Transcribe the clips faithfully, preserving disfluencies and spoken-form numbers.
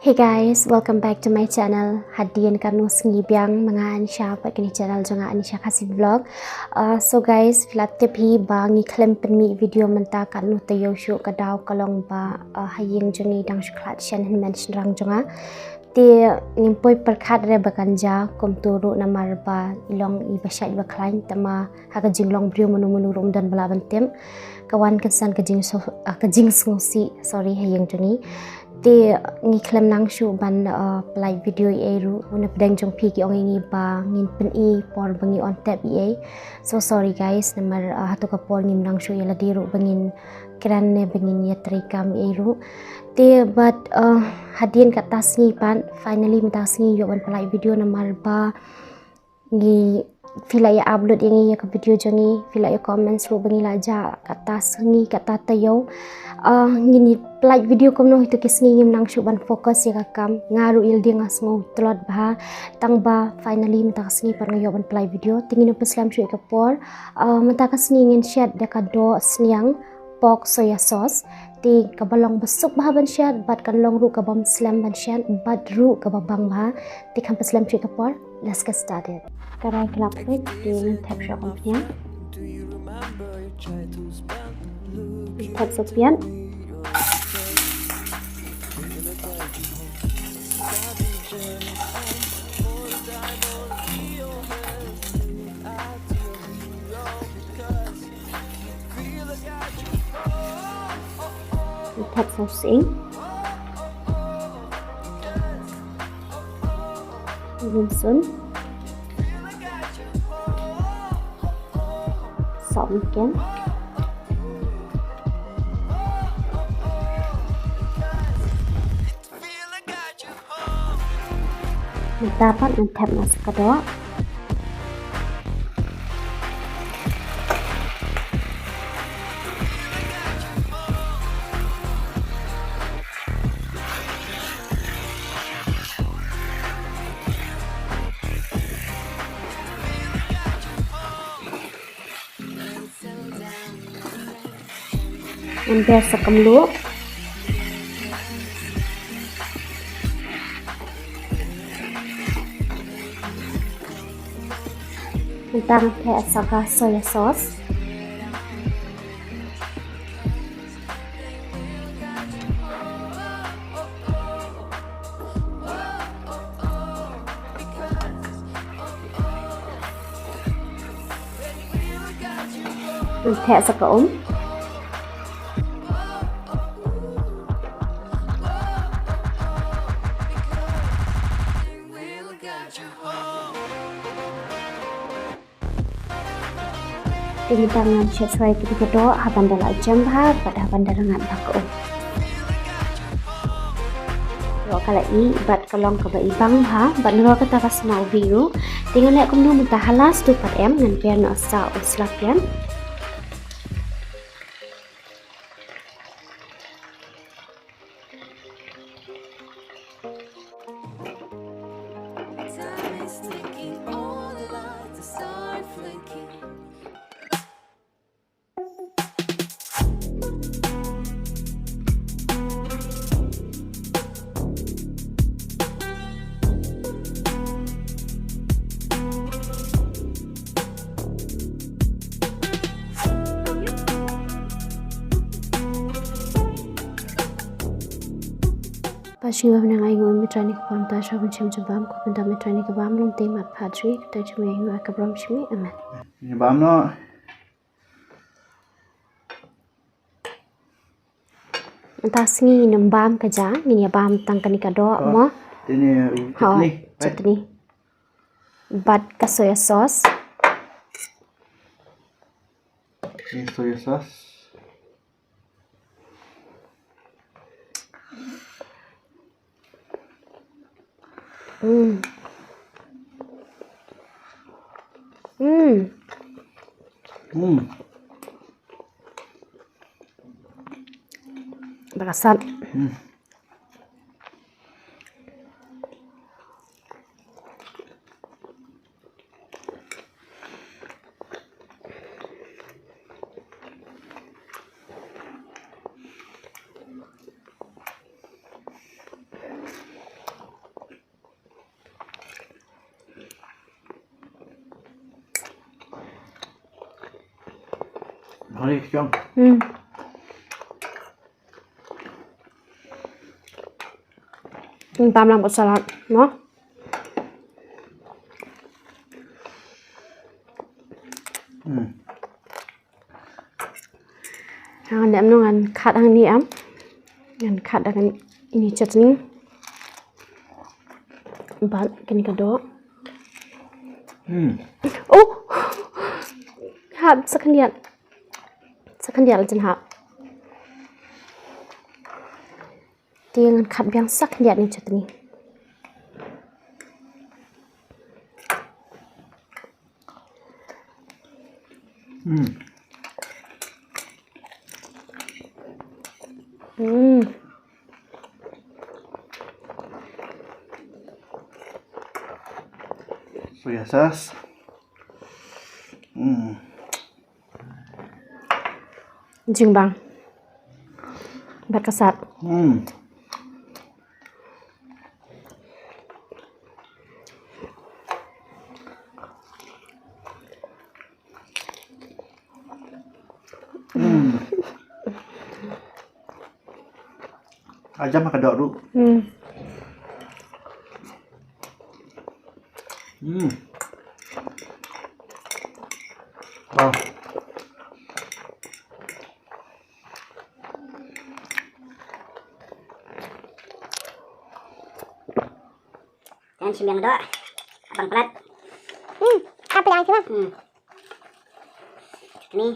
Hey guys, welcome back to my channel. Hadien katno sngi biang ma nga Anisha bad kane channel jong nga Anisha Khasi Vlog. Uh, so guys, phi la tip hi ba ngi khlem pynmih video mynta katno taïew shuh, ka daw ka long ba, uh, ha ïing jong ngi dang shu khlad shen hynmen shynrang jong nga. Te ngim poi pyrkhat re ba kan jia kumto ruh namar ba i long iba shait ba khlaiñ, tangba ha ka jinglong briew mano mano ruh ym don ba lah ban tip. Ka wan kynsan ka jingso-, ah, ka jingsngewsih, sorry, ha ïing jong ngi. Te ngi khlem nang shuh ban, ah, pynlait video ei ei ruh, na pdeng jong phi ki ong ïa ngi ba ngin pyni por ba ngi on tep ei ei. So sorry guys, namar, ah, hato ka por ngim nang shuh ïa lade ruh ba ngin kren ne ba ngin ïatrei kam ei ei ruh. Te bad, ah, hadien kata sngi pat, finally mynta sngi ïoh ban pynlait video namar ba ngi, phi la ïa upload ïa ngi ïa ka video jong ngi, phi la ïa comments ruh ba ngi la jah kata sngi kata taïew. Ah, ngin ïa pynlait video kumno hi tu ki sngi ngim nang shuh ban focus ïa ka kam. Nga ruh ïa lade nga sngew tlot bha. Tangba finally mynta ka sngi pat nga ïoh ban pynlait video. Te ngin ym pynslem shuh ïa ka por. Ah, mynta ka sngi ngin shet da ka doh sniang pork soya sauce. Te kaba long ba suk bha ban shet, bad kan long ruh kaba ym slem ban shet, bad ruh kaba bang bha. Te khlem pynslem shuh ïa ka por, let's get started. Karai ka la peit, te ngin thep shuwa kumne. Ngin thep sa piat. Ngin thep sa sying. Rynsun. Sohmynken. Mynta pat ngan thep noh sa ka doh. Ngan ber sa ka mluh. Ngan thep sa ka soya sauce. Ngan thep sa ka um. Te mynta ngan shet shuwa ïa kito ki doh, haba da la jem bha bad haba da la ngat bha ka um. Doh ka la ih bad ka long kaba ibang bha bad nalor kata ka sma u bih ruh. Te ngan leh kumno mynta, ha last tu pat em ngan ber noh sa u sla pian. Pat shu ïa bam nang ai nguh ïa u Trai ne ka por mynta sha ban shim jubab, ko pynda u Trai ne ka bam lum te mat phat shu ïa ka tai jong me ïa u ka bam shim. Amen. Ïa bam noh. Mynta sngi ngin ym bam ka ja, ngin ïa bam tang kane ka doh mo. Ini chutney. Chutney. Bad ka soya sauce. Ini soya sauce. Hmm. Hmm. Hmm. Bakasat. Hmm. Ri chong. Hmm. Tam lang bad salad, no? Hmm. Ngan leh kumno, ngan khat hangne em. Ngan khat da kane, ine i chutney. Bad kane ka doh. Hmm. Oh! Hap sa khyndiat. Sa khyndiat la jan hap. Te ngan khat biang sa khyndiat ine i chutney. Hmm. Hmm. Soya sauce. Hmm. Jingbang. Bad ka sat. Hmm. Hmm. Ajam ka doh ruh. Hmm. Hmm. Wow. Kan shim biang doh. Abang palat. Hmm, apa lagi, Bang? Hmm. Ni.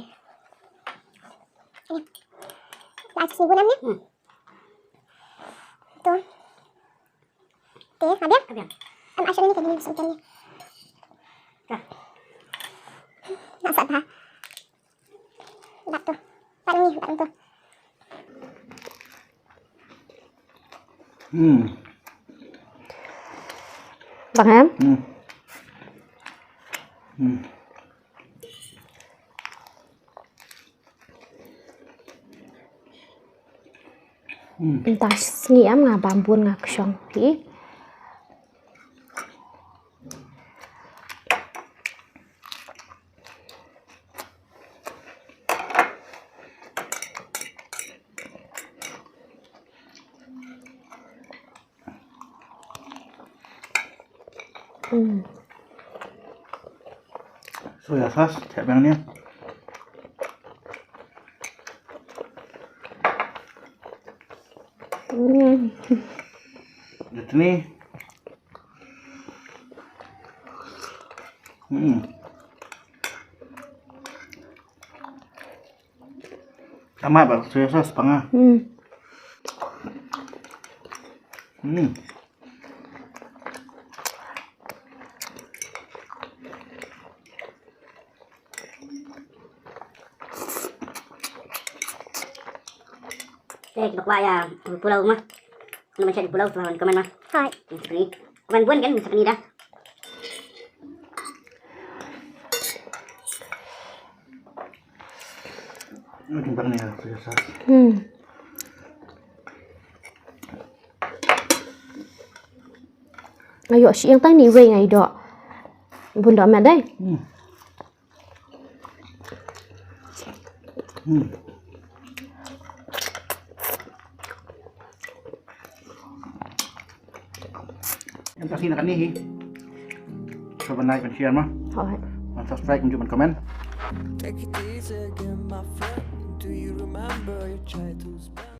Ni. Lagi sini guna ni. Hmm. Tu. Te, ha biang? Ha biang. Em, asal ni tadi ni masuk ikan ni. Dah. Nak sat ha. Bad tu. Bad ni, bad tu. Hmm. Bang em? Hmm. Hmm. Hmm. Mynta sngi em nga bam bun nga kshong phi. Hmm. Soya sauce, thep biang ne. Hmm. Chutney. Hmm. Tama ba soya sauce panga. Hmm. Hmm. Eh, kiba kwah ïa pulao ma. Kano ban shait pulao, sngewbha comment ma. Hai. Comment bun kan, comment da. Hmm. Nga ïoh shi ïeng tang ni wei nga ïoh. Bun doh met dei. Hmm. Hmm. Em, ka sngewbha kane hi. Sa ban like, ban share ma. Alright. Ban subscribe, ban comment. Take it easy again, my friend. Do you remember your childhood's band?